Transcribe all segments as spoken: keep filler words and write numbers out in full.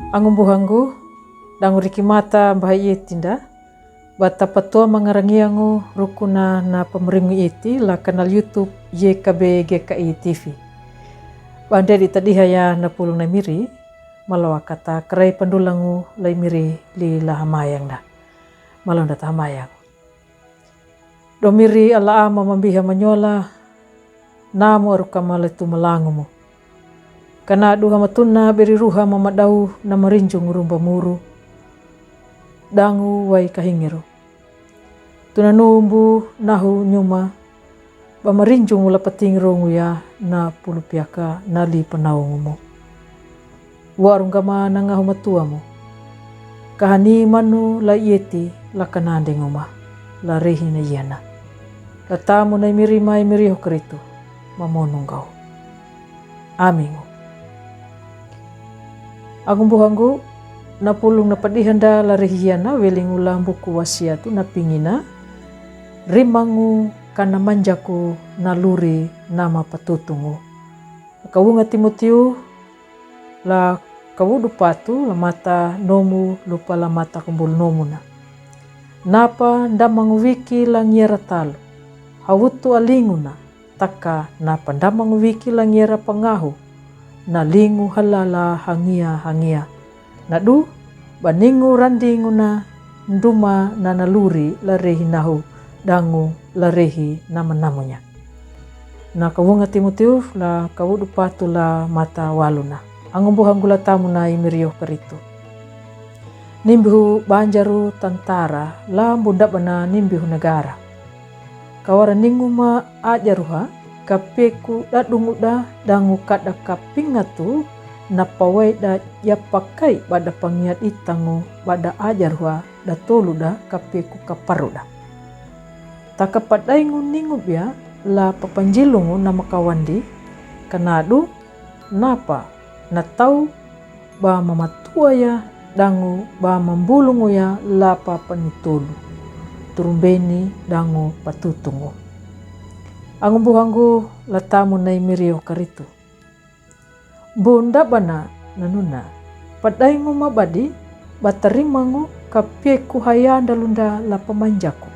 Angumbuhangu, dangu riki mata baha ieti nda, ba tapatoa mangarangiangu rukuna na pamaringu ieti la kanal YouTube Y K B G K I T V. Ba nda di tadiha ya na pulung na miri, malawa kata karai pandulangu lai miri li la hamayang nda. Malonda ta hamayang. Domiri ala ama mambiha manyola, namu aruka maletu malangumu. Kana duha matuna beri ruha mamadau na marinjung rumba muru. Dangu wai kahingiru. Tuna numbu nahu nyuma, ba marinjung la patingrongu ya na pulupiaka na li panaungumu. Warung gama na ngahu matuamu. Kahani manu la ieti la kanande nguma, la rehi na iana. La tamu na imiri mai miri hokritu, mamonung gau. Amingu. Angumbuhangu, na pulung na padihanda la rehi iana welingu la buku wasiatu na pingina, rimangu kana manjaku na luri nama patutungu. Kawunga Timotiu, la kawudu patu, la mata nomu, lupa la mata kumbul nomuna. Napa ndamangu wiki la ngiara talu, hawutu alinguna, taka napa ndamangu wiki la ngiara pangahu, na lingu halala hangia hangia. Nadu, baningu randinguna nduma na naluri la rehi nahu, dangu la rehi nama namunya. Na kawunga Timotiu la kawudu patu la mata waluna. Angumbuhangu la tamu na imirio karitu. Nimbihu banjaru tantara la bundabana nimbihu negara. Kawara ninguma ajaruha, kapeku dadunguda dangu kada kapingatu, na pawaida ya pakai bada pangiat itangu bada ajaruha da toluda kapeku kaparuda. Taka padaingu ningu bia la papanjilungu na makawandi, kanadu, napa, na tau, ba mamatua ya, dangu, ba mambulungu ya, la papanutolu. Turumbeni, dangu, patutungu. Angumbuhangu la tamu na imirio karitu. Bundabana nanuna, padaingu mabadi, batarimangu kapeku hayanda lunda la pamanjaku.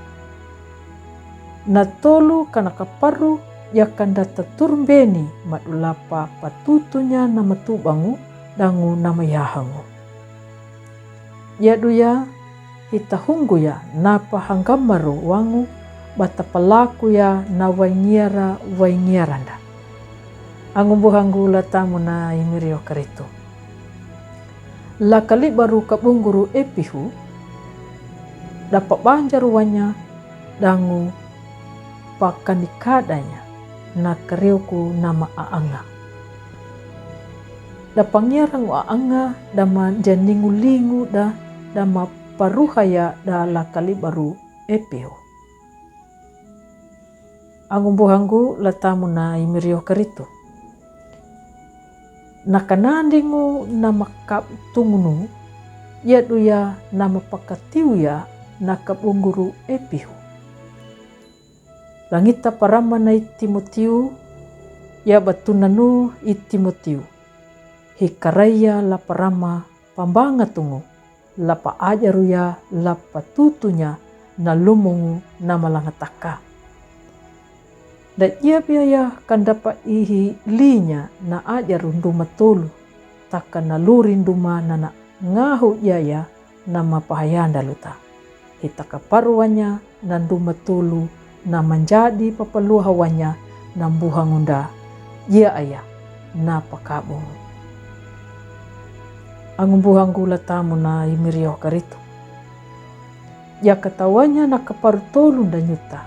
Na tolu kana kaparu, yakanda taturumbeni madulapa patutunya nama tubangu, dangu nama yahangu. Yadu ya, hitahungu ya, napa hanggamaru wangu, bata palaku ya, na waingiara, waingiaranda. Angumbuhangu la tamu na imirio karitu. La kalibaru kabunguru epihu, dapa banjaru wanya, dangu, pakanikadanya, na kariuku nama aanga. Da pangiarangu aanga, dama janingu lingu da, dama paruhaya da la kalibaru epihu. Angumbuhangu la tamu na imirio karitu. Na kanandingu nama kabtungunu, yadu ya nama pakatiu ya na kabunguru epihu. Langita parama na i Timotiu, ya batunanu i Timotiu. Hikaraya la parama pambangatungu, la paajaru ya la patutunya na lumungu na malangataka. Da jia bia ya kandapa ihi linya na ajaru nduma tolu, taka na luri nduma nana ngahu jia ya nama pahayanda luta. Hitaka paruwanya na nduma tolu na manjadi papaluha wanya na mbuhangunda, jia aya na pakabung. Angumbuhangu la tamu na imirio karitu. Jaka tawanya na kaparu tolu nda nyuta,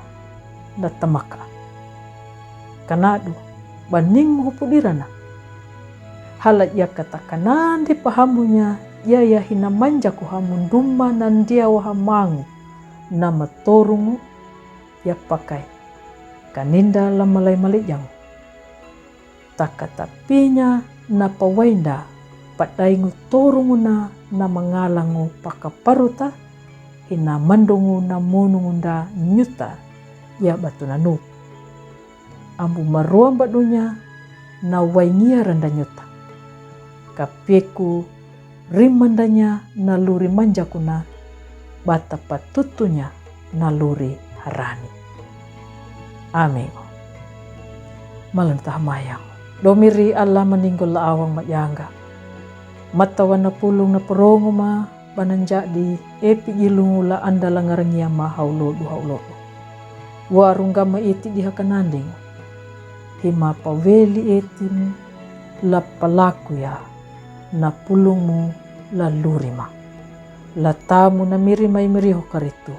nda tamaka. Kanadu, baningu hupudirana. Hala jaka takanandi pahamunya, jia ya hina manjaku hamu nduma na ndia wahamangu, na matorungu, ya pakai. Kaninda la malai malijangu. Taka tapinya na pawainda, padaingu torunguna na mangalangu pakaparuta, hina mandungu na munungunda nyuta, ya batunanu. Ambu maruamba dunya na waingiaranda nyuta. Kapieku rimandanya na luri manjakuna, bata patutunya na luri harani. Amin. Malanta hamayang. Domiri Allah maninggol la awang majanga. Matawa na pulung na perongu ma bananjadi epi gilungu la anda la ngarangia ma haulodu haulodu. Warunggama iti dihakananding. Hima paweli etimu la palakuya na pulungmu la lurima. La tamu na miri mai miri hokaritu.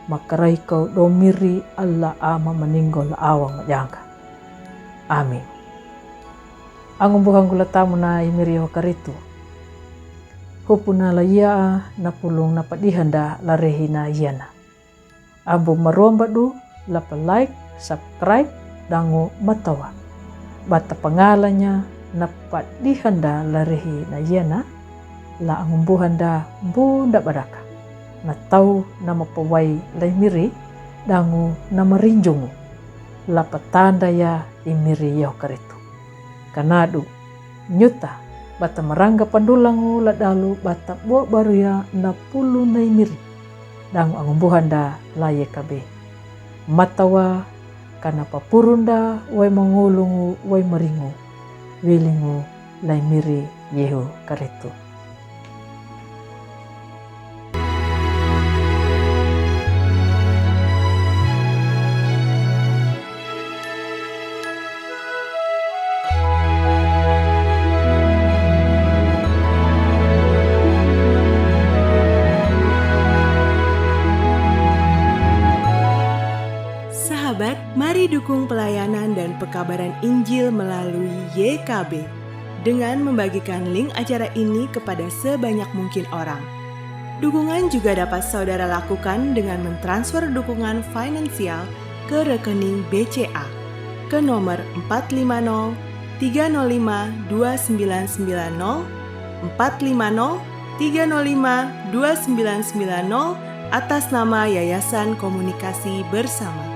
Makarai kau domiri Allah ama maninggol la awang majanga. Amin. Angumbuhanggu la tamu na imiri hokaritu. Hupuna la ia na pulung na padihanda la rehina iana. Ambu maruambadu la pa like, subscribe, dangu matawa. Bata pangalanya na padihanda la rehina iana, la angumbuhanda bunda baraka. Na tau na mapawai la imiri, dangu na marinjungu. La patanda ya imiri yoh karitu. Kanadu, nyuta, bata marangga pandulangu la dalu bata bua baruya na pulu na imiri. Dangu angumbuhanda la yekabe. Matawa kana papurunda wai mangulungu wai maringu. Wilingu la imiri yehu karitu. Sahabat, mari dukung pelayanan dan pekabaran Injil melalui Y K B dengan membagikan link acara ini kepada sebanyak mungkin orang. Dukungan juga dapat saudara lakukan dengan mentransfer dukungan finansial ke rekening B C A ke nomor empat lima nol tiga nol lima dua sembilan sembilan nol, empat lima nol tiga nol lima dua sembilan sembilan nol, atas nama Yayasan Komunikasi Bersama.